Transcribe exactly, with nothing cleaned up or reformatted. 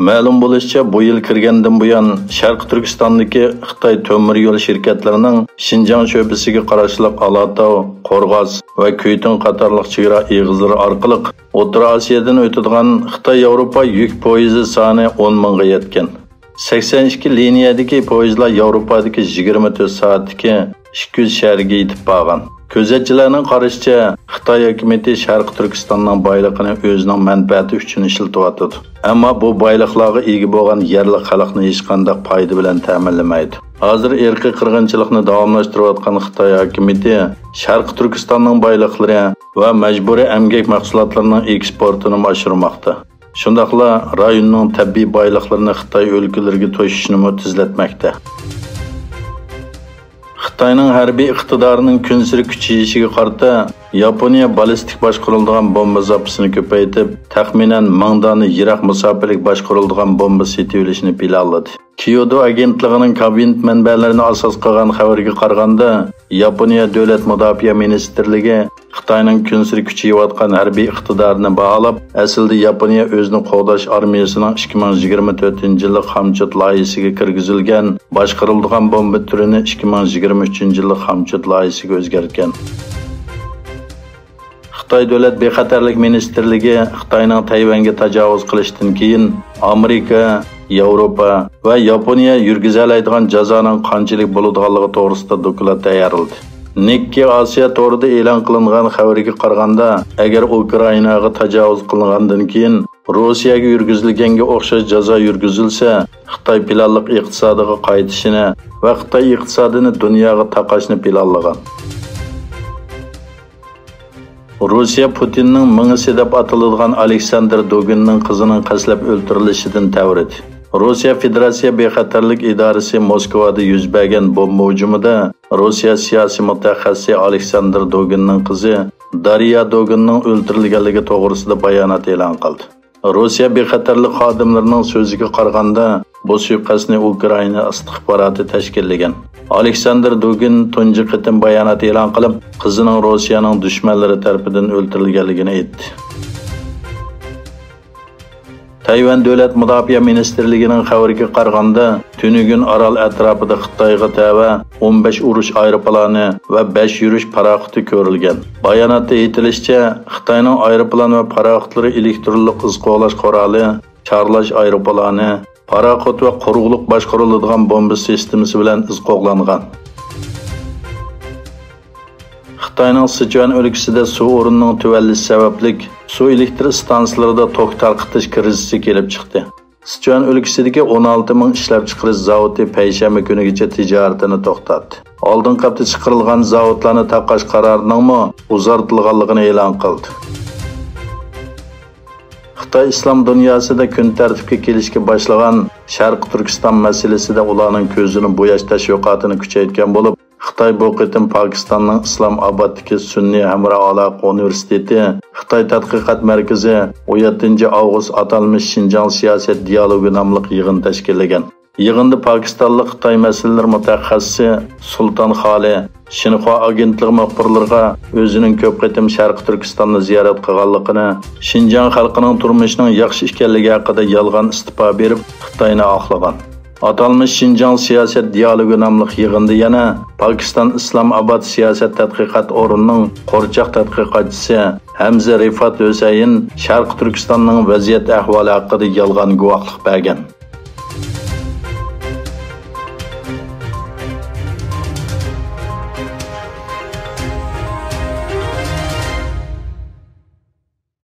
مەلۇم بولۇشىچە، بۇ يىل كىرگەندىن بۇيان، شەرقىي تۈركىستاندىكى خىتاي تۆمۈر يول شىركەتلىرىنىڭ شىنجاڭ شۆبىسىگە قاراشلىق ئالاتاۋ، قورغاس ۋە كۈيتۈڭ قاتارلىق چېگرا ئېغىزلىرى ئارقىلىق ئوتتۇرا ئاسىيادىن ئۆتىدىغان خىتاي ياۋروپا يۈك پويىزى سانى ئون مىڭغا يەتكەن. سەكسەن ئىككى لىنىيەدىكى پويىزلار ياۋروپادىكى يىگىرمە تۆت سائەتتىكى ئىككى يۈز شەھەرگە يېتىپ بارغان. كۆزەتچىلەرنىڭ قارىشىچە، خىتاي ھۆكۈمىتى شەرقىي تۈركىستاننىڭ بايلىقىنى ئۆزىنىڭ مەنپەئەتى ئۈچۈن ئىشلىتىۋاتىدۇ. ئەمما بۇ بايلىقلارغا ئىگە بولغان يەرلىك خەلقنى ھېچقانداق پايدا بىلەن تەمىنلىمەيدۇ. ھازىر ئىرقىي قىرغىنچىلىقنى داۋاملاشتۇرۇۋاتقان خىتاي ھاكىمىيىتى شەرقىي تۈركىستاننىڭ بايلىقلىرى ۋە مەجبۇرىي ئەمگەك مەھسۇلاتلىرىنىڭ ئېكسپورتىنىمۇ ئاشۇرماقتا. شۇنداقلا رايوننىڭ تەبىئىي بايلىقلىرىنى خىتاي ئۆلكىلىرىگە توشۇشنىمۇ تېزلەتمەكتە. خىتاينىڭ ھەربىي ئىقتىدارىنىڭ كۈنسېرى كۈچىيىشىگە قارىتا، ياپونىيە بالىستىك باشقۇرۇلىدىغان بومبا زاپىسىنى كۆپەيتىپ، تەخمىنەن مىڭ دانە يىراق مۇساپىلىك باشقۇرۇلىدىغان بومبا سېتىۋېلىشنى پىلانلىدى. كيودو ئاگېنتلىقىنىڭ كابىنېت مەنبەلىرىنى ئاساس قىلغان خەۋەرگە قارىغاندا، ياپونىيە دۆلەت مۇداپىئە مىنىستىرلىكى خىتاينىڭ كۈنسېرى كۈچىيىۋاتقان ھەربىي ئىقتىدارىنى باھالاپ، ئەسلىدە ياپونىيە ئۆزىنى قوغداش ئارمىيەسىنىڭ ئىككى مىڭ يىگىرمە تۆتىنچى يىللىق خامچوت لايىھىسىگە كىرگۈزۈلگەن باشقۇرۇلىدىغان بومبا تۈرىنى ئىككى مىڭ يىگىرمە ئۈچىنچى يىللىق خامچوت لايىھىسىگە ئۆزگەرتكەن. خىتاي دۆلەت بىخەتەرلىك مىنىستىرلىكى خىتاينىڭ تەيۋەنگە تاجاۋۇز قىلىشتىن كېيىن، ئامېرىكا، ياۋروپا ۋە ياپونىيە يۈرگۈزەلەيدىغان جازانىڭ قانچىلىك بولىدىغانلىقى توغرىسىدا دوكلات تەييارلىدى. نىككېي ئاسىيا تورىدا ئېلان قىلىنغان خەۋەرگە قارىغاندا، ئەگەر ئۇكرائىناغا تاجاۋۇز قىلىنغاندىن كېيىن روسىيەگە يۈرگۈزۈلگەنگە ئوخشاش جازا يۈرگۈزۈلسە، خىتاي پىلانلىق ئىقتىسادىغا قايتىشىنى ۋە خىتاي ئىقتىسادىنى دۇنياغا تاقاشنى پىلانلىغان. روسىيە پۇتىننىڭ مېڭىسى دەپ ئاتىلىدىغان ئالېكساندىر دوگىننىڭ قىزىنىڭ قەستلەپ ئۆلتۈرۈلۈشىدىن تەۋرىدى. روسىيە فېدېراتسىيە بىخەتەرلىك ئىدارىسى موسكۋادا يۈز بەرگەن بومبا ھۇجۇمىدا روسىيە سىياسىي مۇتەخەسسىسى ئالېكساندىر دوگىننىڭ قىزى دارىيا دوگىننىڭ ئۆلتۈرۈلگەنلىكى توغرىسىدا بايانات ئېلان قىلدى. روسىيە بىخەتەرلىك خادىملىرىنىڭ سۆزىگە قارىغاندا، بۇ سۇيىقەستنى ئۇكرائىنا ئىستىخباراتى تەشكىللىگەن. ئالېكساندىر دوگىن تۇنجى قېتىم بايانات ئېلان قىلىپ، قىزىنىڭ روسىيەنىڭ دۈشمەنلىرى تەرىپىدىن ئۆلتۈرۈلگەنلىكىنى ئېيتتى. تەيۋەن دۆلەت مۇداپىئە مىنىستىرلىكىنىڭ خەۋىرىگە قارىغاندا، تۈنۈگۈن ئارال ئەتراپىدا خىتايغا تەۋە ئون بەش ئۇرۇش ئايروپىلانى ۋە بەش يۈرۈش پاراخوتى كۆرۈلگەن. باياناتتا ئېيتىلىشىچە، خىتاينىڭ ئايروپىلان ۋە پاراخوتلىرى ئېلېكترونلۇق ئىز قوغلاش قورالى، چارلاش ئايروپىلانى، پاراخوت ۋە قۇرۇقلۇق باشقۇرۇلىدىغان بومبا سىستېمىسى بىلەن ئىز قوغلانغان. خىتاينىڭ سىچۈەن ئۆلكىسىدە سۇ ئورنىنىڭ تۆۋەنلىشى سەۋەبلىك، سۇ ئېلېكتر ئىستانسىلىرىدا توك تارقىتىش كىرىزىسى كېلىپ چىقتى. سىچۈەن ئۆلكىسىدىكى ئون ئالتە مىڭ ئىشلەپچىقىرىش زاۋۇتى پەيشەنبە كۈنىگىچە تىجارىتىنى توختاتتى. ئالدىنقى ھەپتە چىقىرىلغان زاۋۇتلارنى تاقاش قارارىنىڭمۇ ئۇزارتىلغانلىقىنى ئېلان قىلدى. خىتاي ئىسلام دۇنياسىدا كۈن تەرتىپكە كېلىشكە باشلىغان شەرقىي تۈركىستان مەسىلىسىدە ئۇلارنىڭ كۆزىنى بوياش تەشۋىقاتىنى كۈچەيتكەن بولۇپ، خىتاي بۇ قېتىم پاكىستاننىڭ ئىسلام ئابادتىكى سۈنئىي ھەمراھ ئالاقە ئۇنىۋېرسىتېتى، خىتاي تەتقىقات مەركىزى ئون يەتتىنچى ئاۋغۇست ئاتالمىش شىنجاڭ سىياسەت دىيالوگى ناملىق يىغىن تەشكىللىگەن. يىغىندا پاكىستانلىق خىتاي مەسىلىلىرى مۇتەخەسسىسى سۇلتان خالى شىنخۇا ئاگېنتلىقى مۇخبىرلىرىغا ئۆزىنىڭ كۆپ قېتىم شەرقىي تۈركىستاننى زىيارەت قىلغانلىقىنى، شىنجاڭ خەلقىنىڭ تۇرمۇشىنىڭ ياخشى ئىكەنلىكى ھەققىدە يالغان ئىستىپا بېرىپ، خىتاينى ئاقلىغان. ئاتالمىش شىنجاڭ سىياسەت دىيالوگى ناملىق يىغىندا يەنە پاكىستان ئىسلام ئاباد سىياسەت تەتقىقات ئورنىنىڭ قورچاق تەتقىقاتچىسى ھەمزە رىفات ھۈسەيىن شەرقىي تۈركىستاننىڭ ۋەزىيەت ئەھۋالى ھەققىدە يالغان گۇۋاھلىق بەرگەن.